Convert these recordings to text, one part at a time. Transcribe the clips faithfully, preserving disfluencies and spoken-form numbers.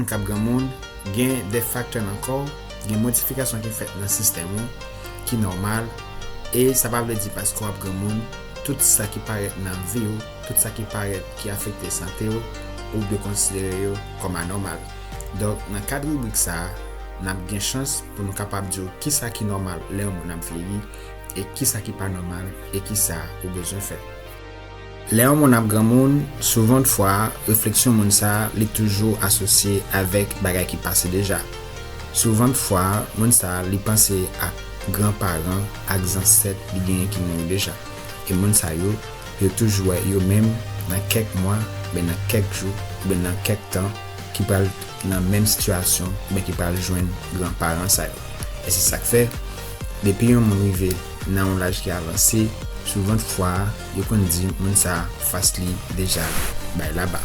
K ap granmoun, gen de faktè nan kò w, gen modifikasyon ki fèt nan sistèm ou ki nòmal, e sa pa vle di paske w ap granmoun, tout sa ki parèt nan vi w, tout sa ki parèt ki afekte sante w, ou dwe konsidere yo kòm anòmal. Donk, nan kad ribrik sa a, n ap gen chans pou nou kapab di w kisa ki nòmal lè yon moun ap vyeyi, e kisa ki pa nòmal, e kisa ou bezwen fè. Lè yon moun ap granmoun, souvantfwa, refleksyon moun sa a, li toujou asosye avèk bagay ki pase deja. Souvantfwa, moun sa a, li panse ak granparan, ak zansèt li genyen ki mouri deja. E moun sa yo, yo toujou wè yo menm nan kèk mwa, oubyen nan kèk jou, oubyen nan kèk tan, ki pral nan menm sitiyasyon, oubyen ki pral jwenn granparan sa yo. E se sa k fè, depi yon moun rive nan yon laj ki avanse, souvantfwa, yo konn di moun sa a fas li deja bay laba.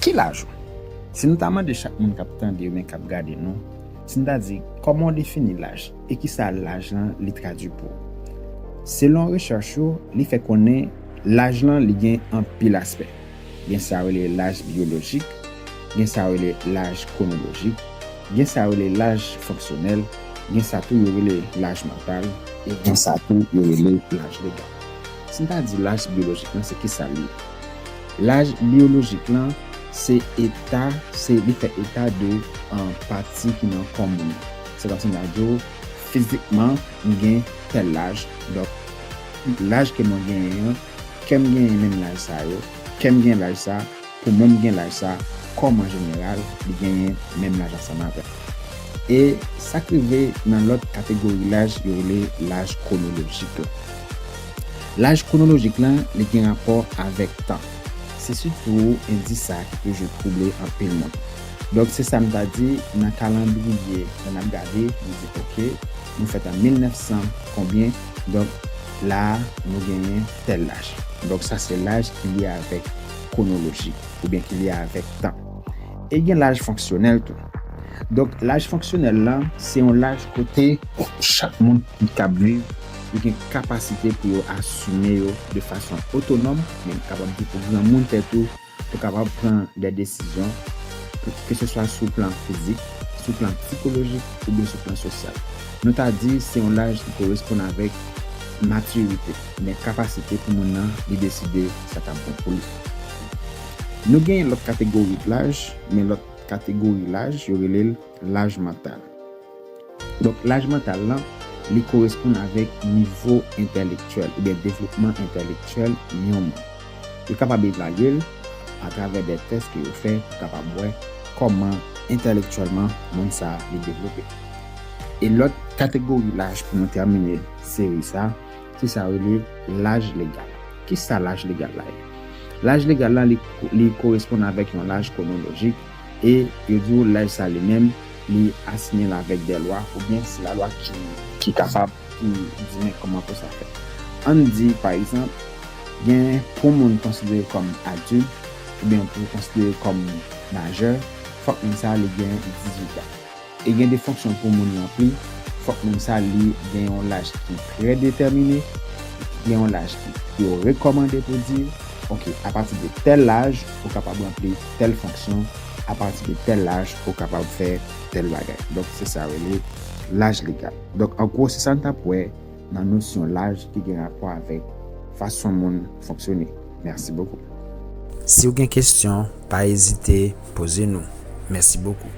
Ki laj ou? Si nou ta mande chak moun k ap tande oubyen k ap gade nou, si nou ta di, kòman w defini laj? E kisa laj lan li tradui pou ou? Selon rechèch yo, li fè konnen laj lan li gen anpil aspè. Gen sa yo rele laj biyolojik, gen sa yo rele laj kwonolojik, gen sa yo rele laj fonksyonèl, gen sa tou yo rele laj mantal, e gen sa tou yo rele laj legal. Si n ta di laj biyolojik lan, se kisa l ye? Laj biyolojik lan, se eta, se li fè eta de, euh, pati ki nan kò moun nan. Se kòmsi m ta di w, fizikman, m gen tèl laj. Donk, laj ke mwen genyen an, kè m genyen menm laj sa yo, kè m gen laj sa, poumon m gen laj sa, kò m an jeneral, li genyen menm laj ansanm avè m. E sa k rive nan lòt kategori laj, yo rele laj kwonolojik lan. Laj kwonolojik lan, li gen rapò avèk tan. Se sitou endis sa a ki toujou twouble anpil moun. Donk, se sa m ta di, nan kalandriye, lè n ap gade, nou di, oke, nou fèt an mil nèf san konbyen, donk, la a, nou genyen tèl laj. Donk, sa se laj ki lye avèk kwonoloji, oubyen ki lye avèk tan. E gen laj fonksyonèl tou. Donk, laj fonksyonèl lan, se yon laj kote chak moun ki k ap viv, yo gen kapasite pou yo asime yo de fason otonòm, men m kapab di pou granmoun tèt ou, pou kapab pran de desizyon, ke se swa sou plan fizik, sou plan sikolojik, oubyen sou plan sosyal. Nou ta di se yon laj ki koresponn avèk matirite, men kapasite pou moun nan li deside sa k ap bon pou li. Nou genyen lòt kategori laj, men lòt kategori laj, yo rele l laj mantal. Donk, laj mantal lan, li koresponn avèk nivo entèlektyèl oubyen devlopman entèlektyèl yon moun. Yo kapab evalye l atravè de tès ke yo fè pou kapab wè kòman entèlektyèlman moun sa a li devlope. E lòt kategori laj pou nou tèmine seri sa, se sa yo rele laj legal. Kisa laj legal la ye? Laj legal la, li, li koresponn avèk yon laj kwonolojik, e yo di w laj sa li menm, li asiyen l avèk de lwa, oubyen se lalwa ki, ki kapab, ki di men kòman pou sa fèt. Ann di, pa egzanp, gen pou moun konsidere kòm adilt, oubyen pou konsidere kòm majè, fòk moun sa a li gen dizuit an. E gen de fonksyon pou moun ranpli, fòk moun sa li gen yon laj ki predetèmine, gen yon laj ki yo rekòmande pou di, oke, apati de tèl laj, ou kapab ranpli tèl fonksyon, apati de tèl laj, ou kapab fè tèl bagay. Donk, se sa yo rele laj legal. Donk, an gwo, se sa n t ap wè nan nosyon laj ki gen rapò avèk fason moun fonksyone. Mèsi bokou. Si w gen kesyon, pa ezite poze nou. Mèsi bokou.